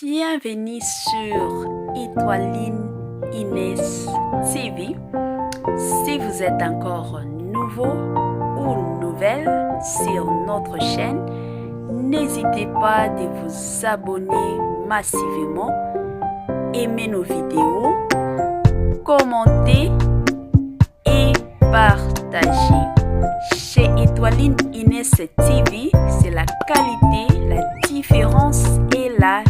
Bienvenue sur Étoiline Inès TV. Si vous êtes encore nouveau ou nouvelle sur notre chaîne, n'hésitez pas de vous abonner massivement, aimer nos vidéos, commenter et partager. Chez Étoiline Inès TV, c'est la qualité, la différence et la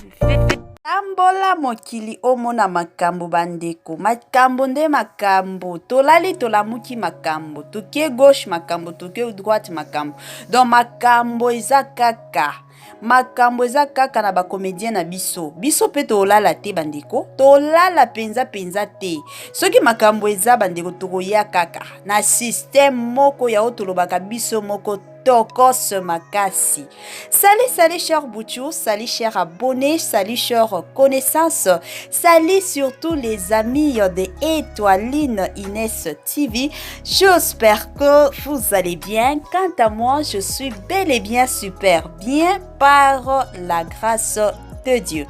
tambola mokili omona makambo bandeko makambo nde makambo tolali tolamuki makambo toke gauche makambo toke droite makambo donc makambo eza kaka Makambo eza kaka na ba comedien na biso. Biso pe tolala te bandeko, tolala penza penza te. Soki makambo eza bandeko tokoya kaka na système moko ya oyo tolobaka biso moko tokos makasi. Salut salut cher Bouchou, salut cher abonné, salut cher connaissance, salut surtout les amis de Étoiline Inès TV. J'espère que vous allez bien. Quant à moi, je suis bel et bien super bien par la grâce de Dieu.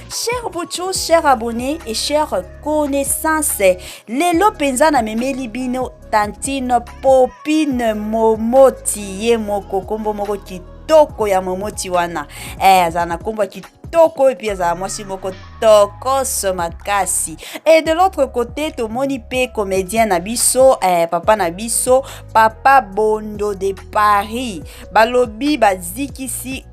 Cher Bouchou, cher abonné et chère connaissance, lelo penza na memeli bino tantine Popine Momoti ye moko kombo moko kitoko ya Momoti wana. Eh, azala na kombo kitoko et puis azala mwasi moko tokos makasi. Et de l'autre côté, tomoni pe comédien na biso, eh, papa na biso, papa Bondo de Paris. Balobi bazikisi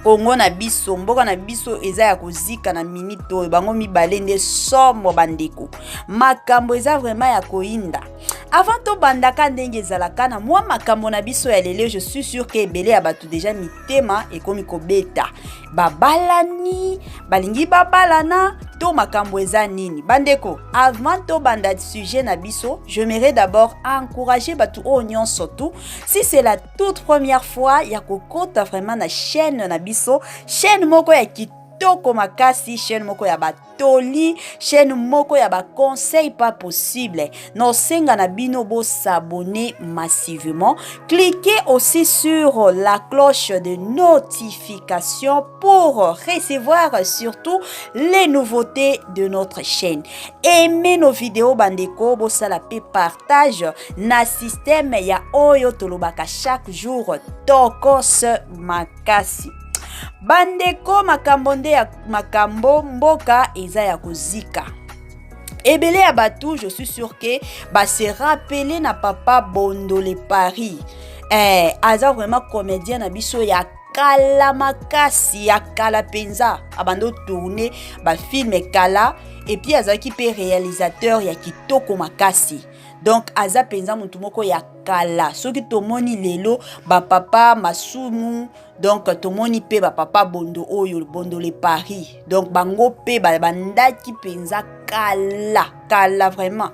Kongo na biso, mboka na biso eza ya kozika na minute oyo. Bango mibale nde somo bandeko. Makambo eza vraiment ya koyinda. Avant tobandaka ndenge ezalaka na mwa makambo na biso ya lelo, je suis sûr que ebele ya bato deja mitema ekomi kobeta. Babalani, balingi babalana, to makambo eza nini? Bandeko, avant tobanda sujet na biso, j'aimerais d'abord encourager bato oyo nyonso tout. Si c'est la toute première fois ya kokota vraiment na chaîne na biso, chaîne moko ya kitoko makasi, chaîne moko ya batoli, chaîne moko ya ba conseil pas possible, nosenga na bino bo s'abonner massivement, cliquez aussi sur la cloche de notification pour recevoir surtout les nouveautés de notre chaîne. Aimez nos vidéos bandeko, bosala pe partage na système ya oyo tolobaka chaque jour tokos makasi. Bandeko, makambo nde ya makambo, mboka eza ya kozika. Ebele ya bato, je suis sûr que ba se rappeler na papa Bondo le Paris. Aza vraiment comédien na biso ya kala makasi, ya kala penza, abando tourner ba film kala et puis azalaki pe réalisateur ya kitoko makasi. Donc aza penza mutu moko ya kala. Soki tomoni lelo ba papa Masumu, donc tomoni pe ba papa Bondo oyo, Bondo le Paris, donc bango pe bandaki penza kala kala vraiment.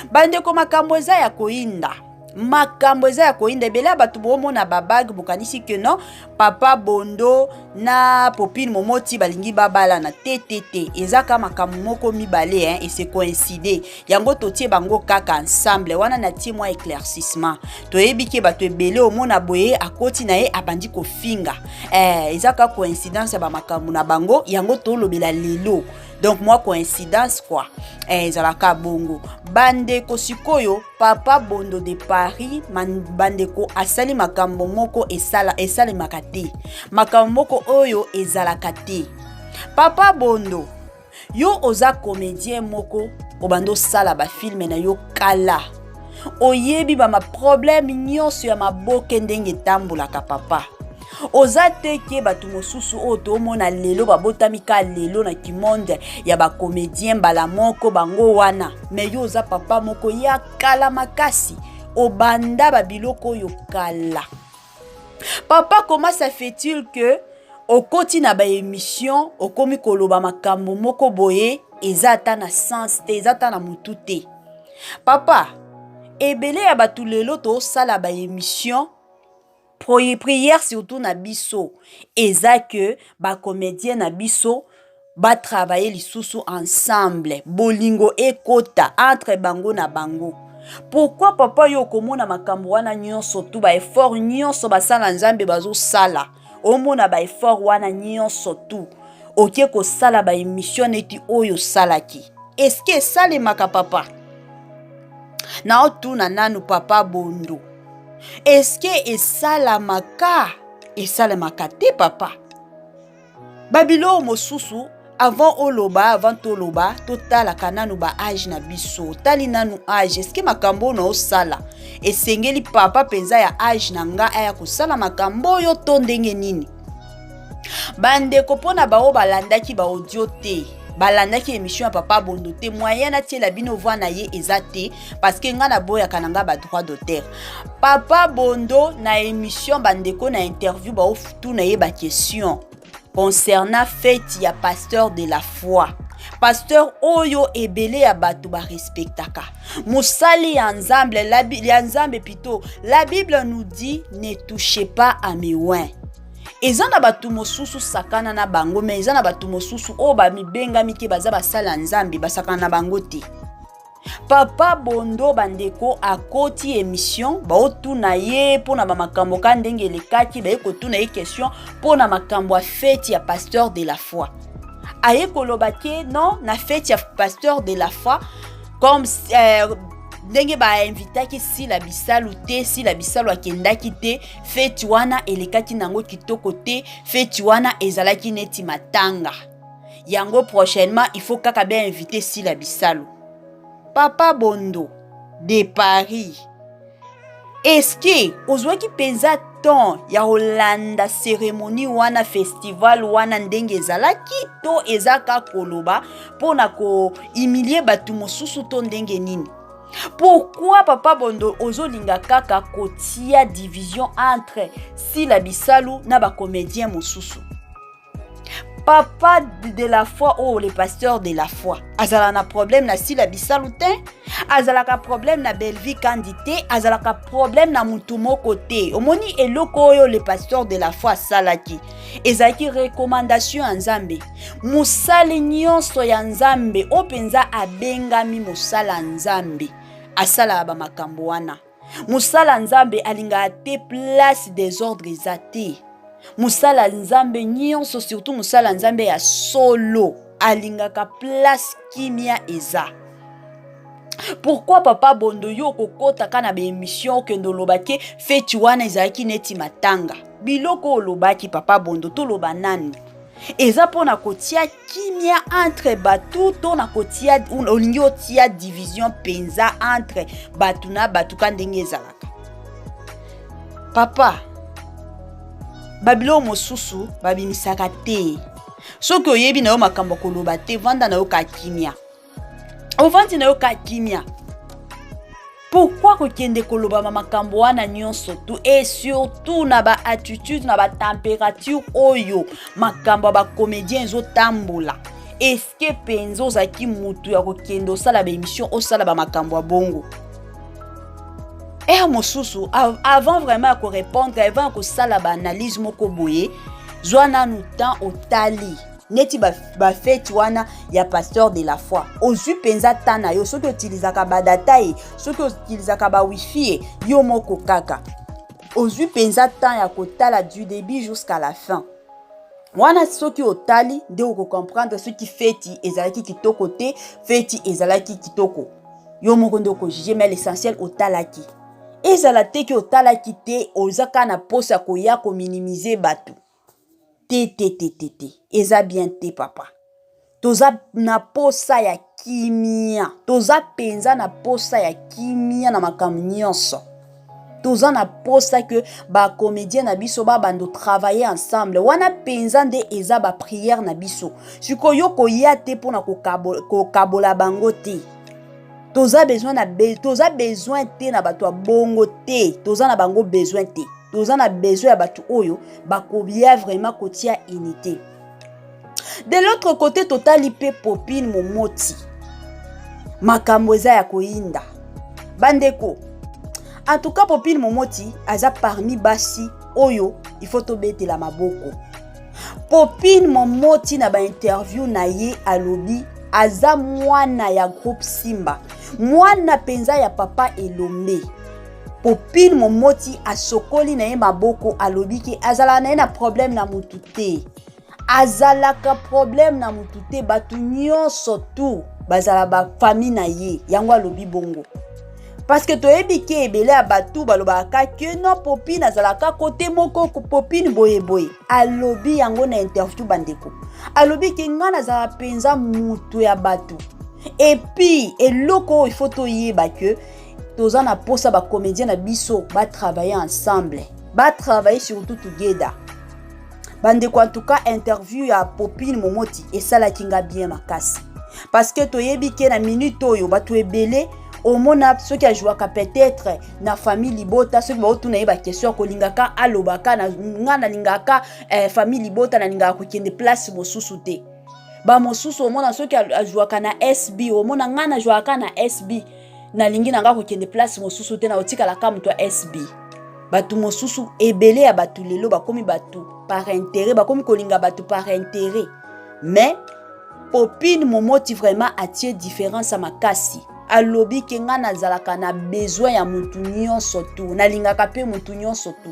Bandeko, makambo eza ya koyinda, makambo eza ya koyinda. Ebele ya bato bomona ba bague, bokanisi que non, papa Bondo na Popine Momoti balingi babalana. Te te te, eza ka makambo moko mibale, hein, et c'est coïncide. Yango totie bango kaka ensemble wana na tie mwa éclaircissement. Toyebi ke bato ebele omona boye akoti na ye abandi kofinga. Eza ka coïncidence ya ba makambo na bango, yango tolobela lelo. Donc moi coïncidence quoi. Ezalaka bongo. Bandeko, sikoyo papa Bondo de Paris, bandeko asali makambo moko esala esalemaka te. Makambo moko oyo ezalaka te. Papa Bondo, yo oza comédien moko obando sala ba film na yo kala. Oyebi ba ma problème nyonso ya maboke ndenge etambolaka papa. Oza te ke bato mosusu oyo tomona lelo babotami ka lelo na kimonde ya ba comédien mbala moko bango wana. Mais yo oza papa moko ya kala makasi, obanda ba biloko oyo kala. Papa, comment ça fait-il que okoti na ba émission okomi koloba makambo moko boye eza ata na sens te, eza ata na mutu te? Papa, ebele ya bato lelo tosala ba émission, prière surtout na biso eza que ba comédien na biso ba travailler lisusu ensemble, bolingo ekota entre bango na bango. Pourquoi papa yo okomona makambo wana nyonso tu, ba effort nyonso basala Nzambe bazosala, omona ba effort wana nyonso tu, Oke kosala ba émission neti oyo osalaki. Est-ce que esalemaka papa? Naotuna nanu papa Bondo. Est-ce que esalamaka? Esalemaka te papa. Babiloko mosusu avant oloba, avant toloba, totalaka nanu ba age na biso. Otali nanu age, est-ce que makambo oyo naosala esengeli papa mpenza ya age na nga aya kosala makambo oyo to ndenge nini? Bandeko, mpona bao balandaki ba audio te, balandaki émission ya papa Bondo te, moyen natiela bino voix na ye eza te, parce que nga naboyaka na nga ba droit d'auteur. Papa Bondo na émission, bandeko, na interview, baotuna ye ba question concernant fête ya pasteur de la foi, pasteur oyo ebele ya bato barespectaka, mosali ya Nzambe, ya Nzambe plutôt. La Bible nous dit: "Ne touchez pas à mes oints." Eza na bato mosusu sakana na bango, mais eza na bato mosusu oyo bamibengami ke baza basala ya Nzambe, basakana na bango te. Papa Bondo, bandeko, akoti émission, baotuna ye mpona bamakambo ka ndenge elekaki. Baye kotuna ye question mpona makambo ya fête ya pasteur de la foi. Aye koloba ke non, na fête ya pasteur de la foi, comme ndenge bainvitaki Sila Bisalu te, Sila Bisalu akendaki te, fête wana elekaki nango kitoko te, fête wana ezalaki neti matanga. Yango prochainement il faut kaka bainvite Sila Bisalu. Papa Bondo de Paris, est-ce ozwaki mpenza temps ya kolanda cérémonie wana, festival wana ndenge ezalaki, to eza kaka koloba mpona kohumilie bato mosusu to ndenge nini? Pourquoi, papa Bondo, ozolinga kaka kotia division entre Sila Bisalu na bacomédien mosusu? Papa de la foi oyo, le pasteur de la foi, azalaka na problème na Sila Bisalu te, azalaka problème na Belvi Kandi te, azalaka problème na mutu moko te. Omoni eloko oyo le pasteur de la foi asalaki ezalaki recommandation ya Nzambe. Mosali nyonso ya Nzambe oyo mpenza abengami mosala ya Nzambe asalaka bamakambo wana. Mosala Nzambe alingaka te place désordre eza te. Mosala Nzambe nyonso, surtout mosala Nzambe ya solo, alingaka place kimia eza. Pourquoi, papa Bondo, yo okokɔtaka na baémission, okende oloba ke feti wana ezalaki neti matanga? Biloko olobaki, papa Bondo, toloba nani? Eza mpona kotia kimia entre bato to na kotia, olingi otia division mpenza entre bato na bato ka ndenge ezalaka? Papa, babiloko mosusu babimisaka te. Soki oyebi na yo makambo ya koloba te, vanda na yo ka kimia, ovandi na yo ka kimia. Pourquoi kokende kolobama makambo wana nyonso tu, et surtout na baattitude, na batempérature oyo makambo ya bacomédien ezotambola? Est-ce mpenza ozalaki mutu ya kokende osala baémission, osala bamakambo ya bongo? Ere mosusu, avant vraiment ya korépondre, avant ya kosala baanalyse moko boye, zwa nanu temps, otali neti bafeti ba wana ya pasteur de la foi, ozwi mpenza temps na yo. Soki otilizaka badata ye, soki otilizaka bawifi ye, yo moko kaka ozwi mpenza temps ya kotala du début jusqu'à la fin wana. Soki otali nde okocomprendre soki feti ezalaki kitoko te, feti ezalaki kitoko, yo moko nde okojuge. Mais l'essentiel, otalaki. Ezala te ke otalaki te, oza kaka na posa koya kominimize bato. Te, te, te, te, te, eza bien te, papa. Toza na posa ya kimia, toza mpenza na posa ya kimia na makambo nyonso. Toza na posa ke bacomédien na biso babanda travailler ensemble. Wana mpenza nde eza baprière na biso. Sikoyo koya te mpona kokabola bango te. Toza besoin na toza besoin te na bato ya bongo te, toza na bango besoin te. Toza na besoin ya bato oyo bakoya vraiment kotia unité. De l'autre côté, totali mpe Popine Momoti, makambo eza ya koyinda, bandeko. En tout cas, Popine Momoti aza parmi basi oyo il faut tobetela maboko. Popine Momoti, na bainterview na ye, alobi aza mwana ya groupe Simba, mwana mpenza ya papa Elombe. Popine Momoti asokoli na ye maboko, alobi ke azalaka na ye na problème na motu te. Azalaka problème na mutu te, bato nyonso tout bazala ba famille na ye. Yango alobi bongo parce que toyebi ke ebele ya bato balobaka ke non, Popine azalaka kote moko, Popine boyeboye. Alobi yango na interview, bandeko. Alobi ke ngai nazala mpenza moto ya bato. Et puis eloko oyo il faut toyeba ke toza na posa bacomédien na biso batravailler ensemble, batravailler surtout together, bandeko. En tout cas, interview ya Popine Momoti esalaki nga bien makasi, parce que toyebi ke na minute oyo bato ebele omona soki azwaka peut-être na famille libota, soki baotuna ye baquestion, akolingaka alobaka nga nalingaka famille libota, nalingaka kokende place mosusu te. Bamosusu omona soki azwaka na SB, omona nga nazwaka na SB, nalingi na nga kokende place mosusu te, na kotikalaka moto ya SB. Bato mosusu, ebele ya bato lelo bakomi bato par intérêt, bakomi kolinga bato par intérêt. Mais Popine Momoti vraiment atie différence ya makasi. Alobi ke ngai nazalaka na besoin ya mutu nyonso tu, nalingaka mpe mutu nyonso tu.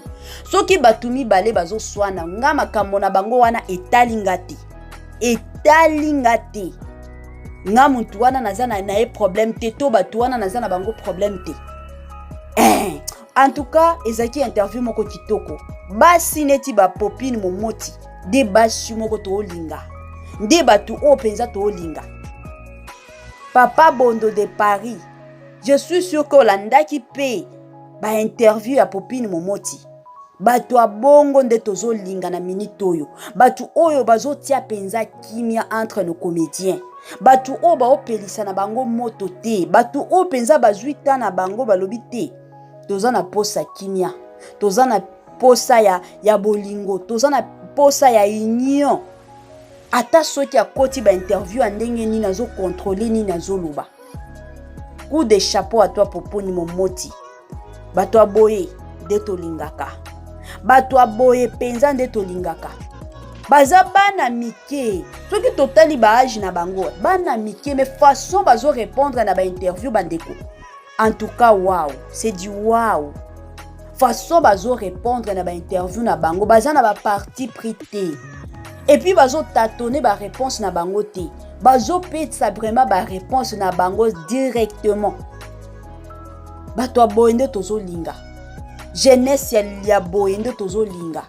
Soki bato mibale bazoswana, nga makambo na bango wana etali nga te, etali nga te. Nga mutu wana naza na ye problème te, to bato wana naza na bango problème te. En tout cas, ezalaki interview moko kitoko. Basi neti bapopine Momoti nde basi moko toolinga, nde bato oyo mpenza toolinga. Papa Bondo de Paris, je suis sûr ke olandaki mpe bainterview ya Popine Momoti. Bato ya bongo nde tozolinga na minute oyo, bato oyo bazotia mpenza kimia entre nos comédiens, bato oyo baopelisa na bango moto te, bato oyo mpenza bazwi ta na bango, balobi te toza na posa kimia, toza na posa ya bolingo, toza na posa ya union. Ata soki akoti bainterview ya ndenge nini, azocontrôler nini azoloba. Coup de chapeau à toi, Poponi Momoti. Bato ya boye nde tolingaka, bato ya boye mpenza nde tolingaka. Baza bana mike, soki totali baâge na bango, bana mike, mais façon bazorépondre na bainterview, bandeko, en tout cas wow, c'est du wow. Façon bazorépondre na bainterview na bango, baza na baparti pris te, et puis bazotâtonner baréponse na bango te, bazopesa vraiment baréponse na bango directement. Bato ya boye nde tozolinga, jeunesse ya boye nde tozolinga.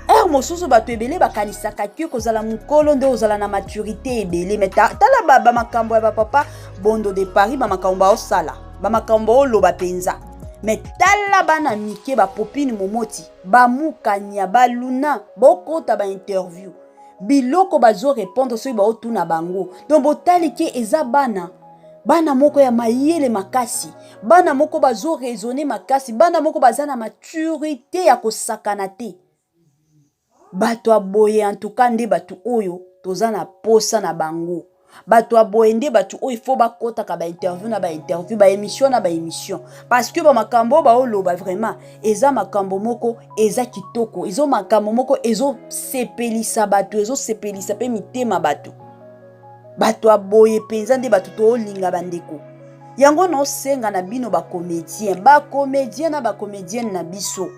Heure mosusu bato ebele bakanisaka ke kozala mokolo nde ozala na maturité ebele, mais tala bamakambo ya bapapa Bondo de Paris, bamakambo baosala, bamakambo baoloba mpenza. Mais tala bana mike, bapopine Momoti, bamukanya, baluna, bokota bainterview, biloko bazorépondre soki baotuna bango. Donc botali ke eza bana moko ya mayele makasi, bana moko bazoraisonner makasi, bana moko baza na maturité ya kosakana te. Bato ya boye antuka nde bato oyo toza na posa na bango. Bato ya boye nde bato oyo ifo bakɔtaka bainterview na bainterview, baémission na baémission, parce que bamakambo oyo baoloba vraiment eza makambo moko eza kitoko, eza makambo moko ezosepelisa bato, ezosepelisa mpe mitema bato. Bato ya boye mpenza nde bato toolinga, bandeko. Yango naosenga na bino bacomédien, bacomédien na bacomédienne na biso.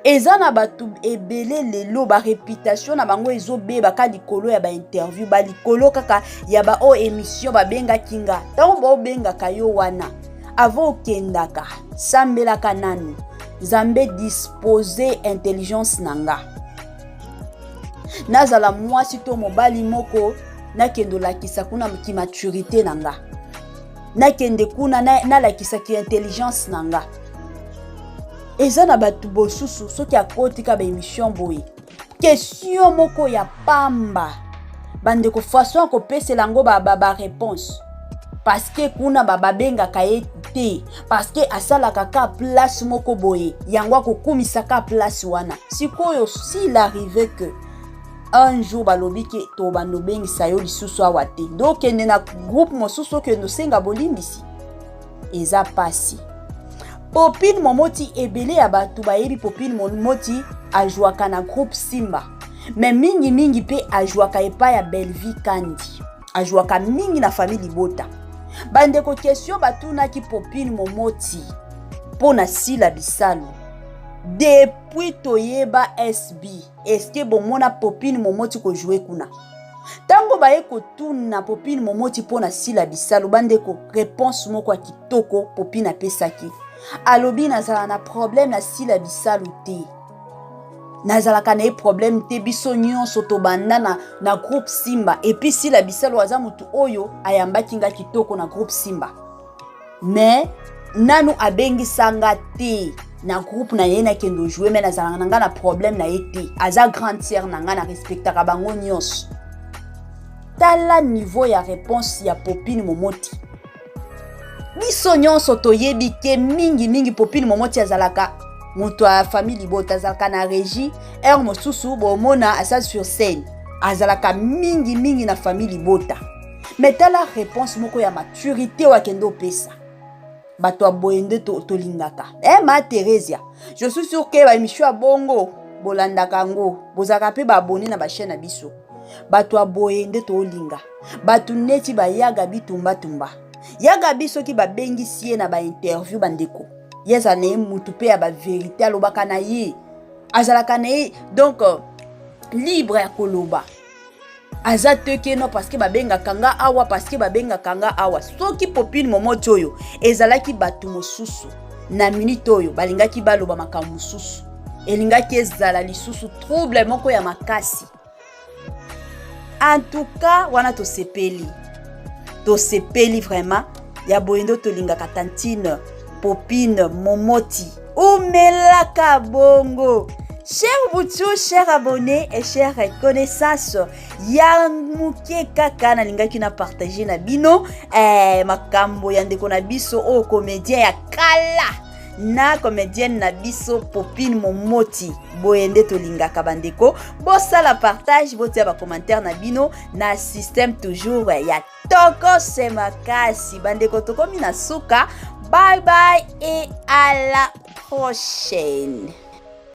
Eza na bato ebele lelo baréputation na bango ezobeba ka likolo ya bainterview, balikolo kaka ya baoyo émission babengaki nga. Ntango baobengaka yo wana, avant okendaka, sambelaka nanu: Nzambe, dispose intelligence na nga, nazala mwasi to mobali moko, nakende olakisa kuna kimaturité na nga, nakende kuna nalakisaki intelligence na nga. Eza na bato bosusu soki akoti ka baémission boye, question moko ya pamba, bandeko, façon ya kopesela yango baréponse, parce que kuna babengaka ye te, parce que asalaka ka place moko boye, yango akokumisa ka place wana. Sikoyo, s'il arrive que un jour balobi ke tobanda obengisa yo lisusu awa te, nde okende na groupe mosusu, okende osenga bolimbisi, eza pasi. Popine Momoti, ebele ya bato bayebi Popine Momoti azwaka na groupe Simba, mais mingimingi mpe azwaka epai ya Bellevie Kandi, azwaka mingi na famille libota. Bandeko, question batunaki Popine Momoti mpo na Sila Bisalu. Depuis toyeba SB, eske bomona Popine Momoti kojoue kuna? Ntango baye kotuna Popine Momoti mpo na Sila Bisalu, bandeko, réponse moko ya kitoko Popine apesaki. Alobi nazala na problème na Sila Bisalu te. Nazalaka na ye problème te, biso nyonso tobanda na, na groupe Simba. Et puis Sila Bisalu aza motu oyo ayambaki nga kitoko na groupe Simba. Mais nanu abengisa nga te na groupe na ye nakende ojoue, me nazalaka na nga na problème na ye te. Aza grande sœur na nga, na respectaka bango nyonso. Tala niveau ya réponse ya Popine Momoti. Biso nyonso toyebi ke mingi mingi Popine Momoti azalaka moto ya famille libota, azalaka na régie, heure mosusu bomona aza sur scène, azalaka mingi mingi na famille libota. Mais tala réponse moko ya maturité oyo akende opesa. Bato ya boye nde tolingaka. Eh, ma Theresia, je suis sûr ke baémission ya bongo bolandaka yango, bozalaka mpe baabone na bachaîne na biso. Bato ya boye nde tolinga, bato neti bayaga bitumbatumba. Yaga bi soki babengisi ye na bainterview, bandeko, ye azala na ye mutu mpe ya baverité, alobaka na ye, azalaka na ye donc libre ya koloba. Aza te ke non, parce que babengaka nga awa, parce que babengaka nga awa. Soki Popine Momoti oyo ezalaki bato mosusu, na minute oyo balingaki baloba makambo mosusu, elingaki ezala lisusu trouble moko ya makasi. En tout cas wana tosepeli, tosepeli vraiment. Ya boye nde tolingaka. Tantine Popine Momoti, umelaka bongo. Cher Boutou, cher abonné et chère connaissance, ya moke kaka nalingaki na partage na bino makambo ya ndeko na biso oyo comédien ya kala na comédienne na biso Popine Momoti. Boye nde tolingaka bandeko, bosala partage, botia bacommentaire na bino na système toujours ya tokose makasi. Bandeko, tokomi na suka. Bye bye et à la prochaine.